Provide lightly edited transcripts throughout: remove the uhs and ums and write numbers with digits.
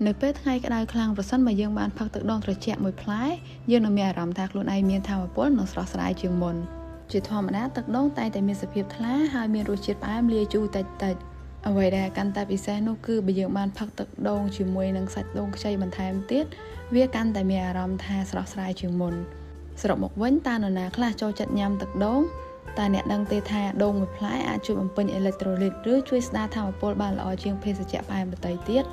នៅពេលថ្ងៃក្តៅខ្លាំងប្រសិនបើយើងបានផឹកទឹកដូងត្រជាក់មួយផ្លែយើងនឹងមានអារម្មណ៍ថាខ្លួនឯងមានថាមពលនិងស្រស់ស្រាយជាងមុនជាធម្មតាទឹកដូងតែងតែមានសភាពថ្លាហើយមានរសជាតិផ្អែមលាយជូរតិចតិចអ្វីដែលកាន់តែពិសេសនោះគឺបើយើងបានផឹកទឹកដូងជាមួយនឹងសាច់ដូងខ្ចីបន្ថែមទៀតវាកាន់តែមានអារម្មណ៍ថាស្រស់ស្រាយជាងមុនសរុបមកវិញតើនរណាខ្លះចូលចិត្តញ៉ាំទឹកដូងតើអ្នកដឹងទេថាដូងមួយផ្លែអាចជួយបំពេញអេឡិចត្រូលីតឬជួយស្ដារថាមពលបានល្អជាងភេសជ្ជៈផ្អែមដទៃទៀត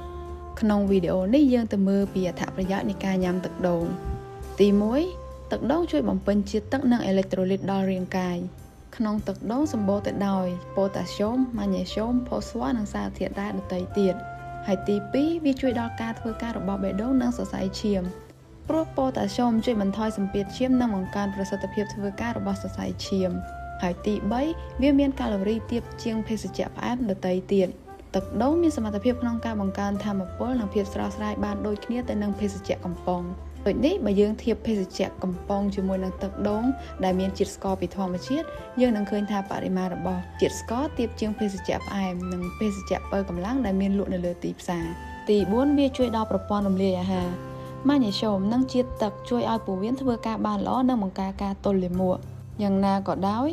ក្នុងវីដេអូនេះយើងទៅមើលពីអត្ថប្រយោជន៍នៃការញ៉ាំទឹកដូងទី1ទឹកដូងជួយបំពេញជាតិទឹកនិងអេឡិចត្រូលីតដល់រាងកាយក្នុងទឹកដូងសម្បូរទៅដោយប៉ូតាស្យូមម៉ាញ៉េស្យូមផូស្វ័រនិងសារធាតុរ៉ែដទៃទៀតហើយទី2វាជួយដល់ការធ្វើការរបស់បេះដូងនិងសរសៃឈាមព្រោះប៉ូតាស្យូមជួយបន្ថយសម្ពាធឈាមនិងបង្កើនប្រសិទ្ធភាពធ្វើការរបស់សរសៃឈាមហើយទី3វាមានកាឡូរីទាបជាងភេសជ្ជៈផ្អែមដទៃទៀតទឹកដូងមានសមត្ថភាពក្នុងការបង្កើនថាមពលនិងភាពស្រស់ស្រាយបានដូចគ្នាទៅនឹងភេសជ្ជៈកំប៉ុងដូចនេះបើយើងធៀបភេសជ្ជៈកំប៉ុងជាមួយនឹងទឹកដូងដែលមានជាតិស្ករពីធម្មជាតិយើងនឹងឃើញថាបរិមាណរបស់ជាតិស្ករទាបជាងភេសជ្ជៈផ្អែមនិងភេសជ្ជៈបើកម្លាំងដែលមានលក់នៅលើទីផ្សារទី4វាជួយដល់ប្រព័ន្ធរំលាយអាហារម៉ាញ៉េស្យូមនិងជាតិទឹកជួយឲ្យពោះវៀនធ្វើការបានល្អនិងបង្ការការទល់លាមកយ៉ាងណាក៏ដោយ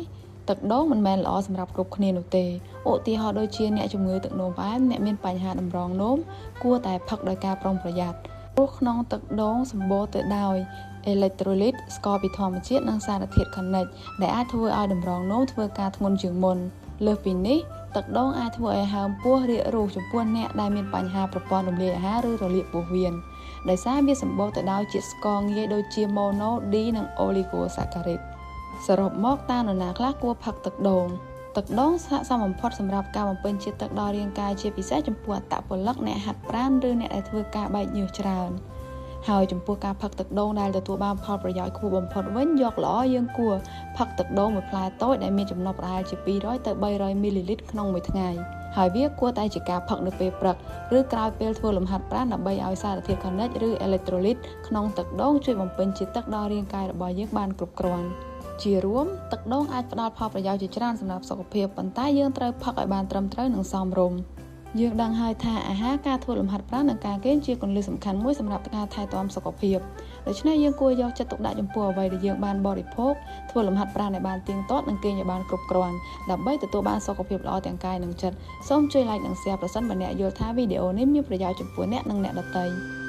ទឹកដូងមិនមែនល្អសម្រាប់គ្រប់គ្នានោះទេឧទាហរណ៍ដូចជាអ្នកជំងឺទឹកនោមផ្អែមអ្នកមានបញ្ហាតម្រងនោមគួរតែផឹកដោយការប្រុងប្រយ័ត្នព្រោះក្នុងទឹកដូងសម្បូរទៅដោយអេឡិចត្រូលីតស្ករពីធម្មជាតិនិងសារធាតុខនិចដែលអាចធ្វើឲ្យតម្រងនោមធ្វើការធ្ងន់ជាងមុនលើសពីនេះទឹកដូងអាចធ្វើឲ្យហើមពោះរាករូសចំពោះអ្នកដែលមានបញ្ហាប្រព័ន្ធរំលាយអាហារឬរលាកពោះវៀនដោយសារវាសម្បូរទៅដោយជាតិស្ករងាយដូចជាម៉ូណូ D និងអូលីហ្គោសាការីតសរុបមកតើនរណាខ្លះគួរផឹកទឹកដូងទឹកដូងស័ក្តិសមបំផុតសម្រាប់ការបំពេញជាតិទឹកដល់រាងកាយជាពិសេសចំពោះអត្តពលិកអ្នកហាត់ប្រាណឬអ្នកដែលធ្វើការបែកញើសច្រើនហើយចំពោះការផឹកទឹកដូងដែលទទួលបានផលប្រយោជន៍ខ្ពស់បំផុតវិញយកល្អយើងគួរផឹកទឹកដូងមួយផ្លែតូចដែលមានចំណុះប្រហែលជា200ទៅ300មីលីលីត្រក្នុងមួយថ្ងៃហើយវាគួរតែជាការផឹកនៅពេលព្រឹកឬក្រោយពេលធ្វើលំហាត់ប្រាណដើម្បីឲ្យសារធាតុខនិចឬអេឡិចត្រូលីតក្នុងទឹកដូងជួយបំពេញជាតិទឹកដល់រាងកាយរបស់យើងបានគ្រប់គ្រាន់ជារួមទឹកដូងអាចផ្ដល់ផលប្រយោជន៍ជាច្រើនសម្រាប់សុខភាពប៉ុន្តែយើងត្រូវផឹកឲ្យបានត្រឹមត្រូវនិងសមរម្យយើងដឹងហើយថាអាហារការធ្វើលំហាត់ប្រាណនិងការគេងជាគន្លឹះសំខាន់មួយសម្រាប់ការថែទាំសុខភាពដូច្នេះយើងគួរយកចិត្តទុកដាក់ចំពោះអ្វីដែលយើងបានបរិភោគធ្វើលំហាត់ប្រាណឲ្យបានទៀងទាត់និងគេងឲ្យបានគ្រប់គ្រាន់ដើម្បីទទួលបានសុខភាពល្អទាំងកាយនិងចិត្តសូមជួយ Like និង Share ប្រសិនបើអ្នកយល់ថាវីដេអូនេះមានប្រយោជន៍ចំពោះអ្នកនិងអ្នកដទៃ។